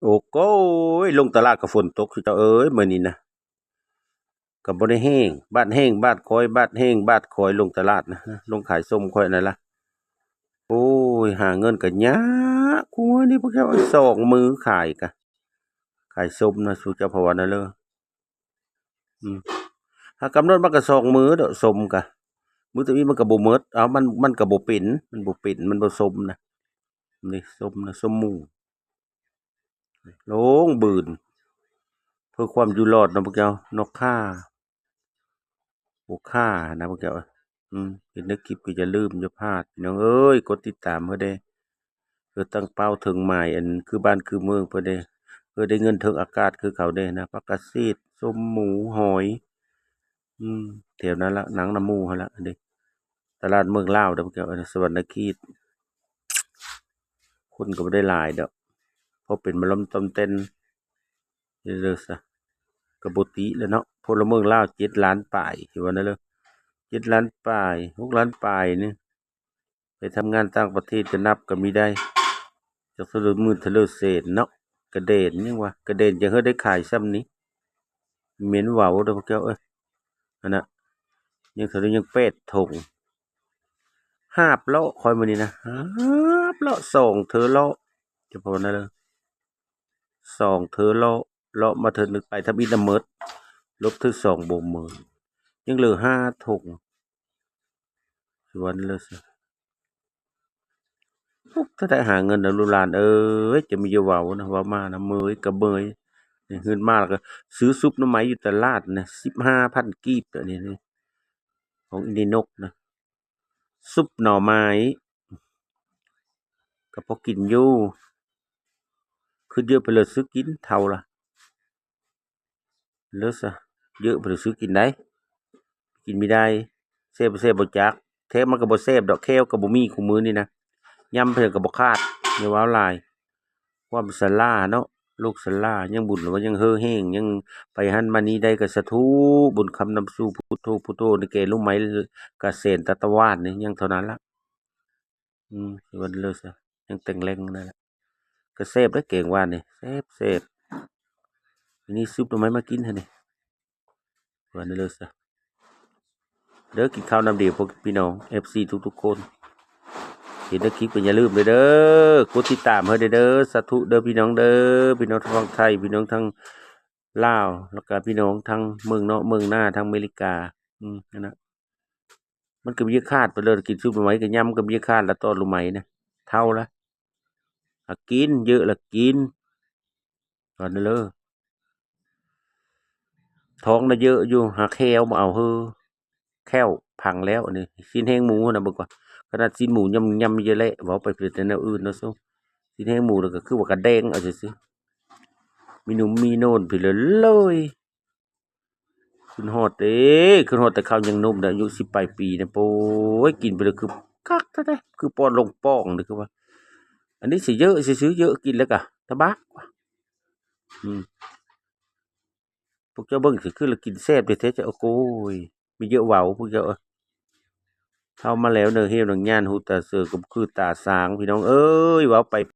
ໂອ້ໂກຍ ລົງຕະຫຼາດກໍຝົນຕົກ ເຈົ້າເອີຍ ມື້ນີ້ນະ ກໍບໍ່ໄດ້ແຮງ ບາດແຮງບາດຄອຍ ບາດແຮງບາດຄອຍ ລົງຕະຫຼາດນະ ລົງຂາຍສົ້ມຂ້ອຍນັ້ນລະ. ໂອ້ຍ ຫາເງິນກໍຍາກ ກວ່ານີ້ພວກເຈົ້າ ສອງມື້ຂາຍກະ ຂາຍສົ້ມນະ ສູ່ເຈົ້າພາວະນາເລີ. ອືມ ຫາກຳນົດມາກໍສອງມື້ດອກ ສົ້ມກະ ມື້ຕະມີ້ມັນກໍບໍ່ໝົດ ເອົາ ມັນ ມັນກໍບໍ່ເປັນ ມັນບໍ່ເປັນ ມັນບໍ່ສົມນະ ນີ້ ສົ້ມນະ ສົ້ມໝູ ລົງບືນ ເພື່ອຄວາມຢູ່ລອດເນາະພວກເຈົ້າ ນົກຂ້າ ບໍ່ຂ້ານະພວກເຈົ້າ. ອືມ ເຫັນໃນຄລິບກໍຢ່າລືມ ຢ່າພາດ ພີ່ນ້ອງເອີຍ ກົດຕິດຕາມເພິ່ນແດ່ ເພື່ອຕັ້ງເປົ້າເຖິງໝາຍ ອັນ ຄືບ້ານຄືເມືອງເພິ່ນເດ້ ເພື່ອໄດ້ເງິນເຖິງອາກາດຄືເຂົາເດ້ນະ ຜັກກາດເສດ ສົ້ມໝູ ຫອຍ ອືມ ແຖວນັ້ນລະ ນັ່ງນຳໝູ່ຫັ້ນລະ ອັນນີ້ ຕະຫຼາດເມືອງລາວເດ້ ພວກເຈົ້າ ອັນນີ້ ສະຫວັນນະເຂດ ຄົນກໍບໍ່ໄດ້ຫຼາຍດອກ ພໍເປັນມາລ້ອມຕອມແຕ່ນ ເດີຊະ ກໍບໍ່ຕິແລ້ວເນາະ ພົນລະເມືອງລາວເຈັດລ້ານປາຍ ຊິວ່ານັ້ນເລີ ເຈັດລ້ານປາຍ ຫົກລ້ານປາຍນີ້ ໄປທຳງານຕ່າງປະເທດກໍນັບກໍມີໄດ້ ຈັກເທົ່າໃດໝື່ນເທົ່າໃດແສນເນາະ ກະເດັນ ຍັງວ່າກະເດັນ ຈັ່ງເຮີໄດ້ຂາຍຊ່ຳນີ້ ແມ່ນເວົ້າເດີພວກເຈົ້າເອີຍ ຫັ້ນນະ ຍັງເທົ່າໃດ ຍັງແປດຖົງ ຫາບເລາະຂ້ອຍມື້ນີ້ນະ ຫາບເລາະສອງເທື່ອເລາະ ຈະພາວະນາເລີ ສອງເທື່ອເລາະ ເລາະມາເທື່ອໜຶ່ງໄປທຳອິດນະໝົດ ລົບເທື່ອສອງບໍ່ໝົດ ຍັງເຫຼືອຫ້າຖົງ ຊິວ່ານັ້ນເລີຊະ. ໂອ້ ຖ້າໄດ້ຫາເງິນນະລູກຫຼານເອີຍ ຈະມີຢ່າເວົ້ານະ ເວົ້າມານະເມີຍກະເມີຍ ຮຶດມາແລ້ວກໍຊື້ຊຸບໜໍ່ໄມ້ຢູ່ຕະຫຼາດນະ ສິບຫ້າພັນກີບ ດຽວນີ້ ຂອງອີ່ນີ້ນົກນະ ຊຸບໜໍ່ໄມ້ ກໍພໍກິນຢູ່ ຄືເຢີະໄປເລີຍຊື້ກິນ ເຖົ້າລະ ເລີຊະ ເຢີະໄປເລີຍຊື້ກິນໄດ້ ກິນມີໄດ້ ແຊບບໍ່ແຊບບໍ່ຈັກ ແທ້ມັນກໍບໍ່ແຊບດອກ ແຂ້ວກໍບໍ່ມີຄູ່ມື້ນີ້ນະ ຍຳເທື່ອກໍບໍ່ຂາດ ຢ່າເວົ້າຫຼາຍ ຄວາມຊະລາເນາະ ໂລກຊະລາ ຍັງບຸນວ່າຍັງເຮີແຮງ ຍັງໄປຫັ້ນມານີ້ໄດ້ກໍສາທຸ ບຸນຄຳນຳສູ່ ພຸດໂທ ພຸດໂທ ໃນແກ່ລູກໄມ້ກະແສນຕາຕະວານນີ້ ຍັງເທົ່ານັ້ນລະ ອືມ ຊິວ່າເລີຊະ ຍັງແຕ່ງແລງນັ້ນລະ ກະແຊບເດ້ ແກງຫວານນີ້ ແຊບໆ ນີ້ຊຸບໜໍ່ໄມ້ມາກິນຫັ້ນນີ້ ວ່າເລີຊະ ເດີ ກິນເຂົ້ານ້ຳດຽວ ພວກພີ່ນ້ອງ ເອັຟຊີ ທຸກໆຄົນ ເຫັນໃນຄລິບກໍຢ່າລືມເດີ ກົດຕິດຕາມໃຫ້ເດີ ສາທຸເດີ ພີ່ນ້ອງເດີ ພີ່ນ້ອງທາງຝັ່ງໄທ ພີ່ນ້ອງທາງລາວ ແລ້ວກະພີ່ນ້ອງທາງເມືອງນອກເມືອງນາ ທາງອາເມລິກາ ອືມ ຫັ້ນນະ ມັນກໍມີຂາດໄປເລີຍ ກິນຊຸບໜໍ່ໄມ້ກໍຍຳ ກໍມີຂາດລະ ຕອນລູກໄມ້ນະ ເຖົ້າລະ ຫາກກິນ ເຢີະລະກິນ ວ່ານັ້ນເລີ ທ້ອງນະເຢີະຢູ່ ຫາແຂ້ວບໍ່ເອົາເຮີ ແຂ້ວພັງແລ້ວ ອັນນີ້ຊີ້ນແຫ້ງໝູຫັ້ນນະ ເບິ່ງກ່ອນ ຂະໜາດຊີ້ນໝູຍຳໆຢູ່ແຫຼະ ເວົ້າໄປເປັນແຕ່ແນວອື່ນເນາະ ຊີ້ນແຫ້ງໝູແລ້ວກໍຄືວ່າກະແດງເອົາຊື່ໆ ມີໜຸ່ມມີໂນນພີ້ເລີຍ ຂຶ້ນຮອດເດ້ ຂຶ້ນຮອດແຕ່ເຂົາຍັງໜຸ່ມເດ້ ອາຍຸສິບປາຍປີນະ ໂອ້ຍ ກິນໄປເລີຍຄືຄັກແທ້ໆ ຄືປ້ອນລົງປ່ອງເດ້ ຄືວ່າ ອັນນີ້ຊິເຢີະຊື່ໆ ເຢີະກິນແລ້ວກະຕະບາກ ອືມ ພວກເຈົ້າເບິ່ງຊິຄືລະກິນແຊບແທ້ໆ ເຈົ້າ ໂອ້ຍ ມີເຢີະເວົ້າ ພວກເຈົ້າເອີຍ ເຖົ້າມາແລ້ວ ເນີຮຽວໜັງຍານ ຫູຕາເສີກະບໍ່ຄືຕາຊ້າງ ພີ່ນ້ອງເອີຍ ເວົ້າໄປ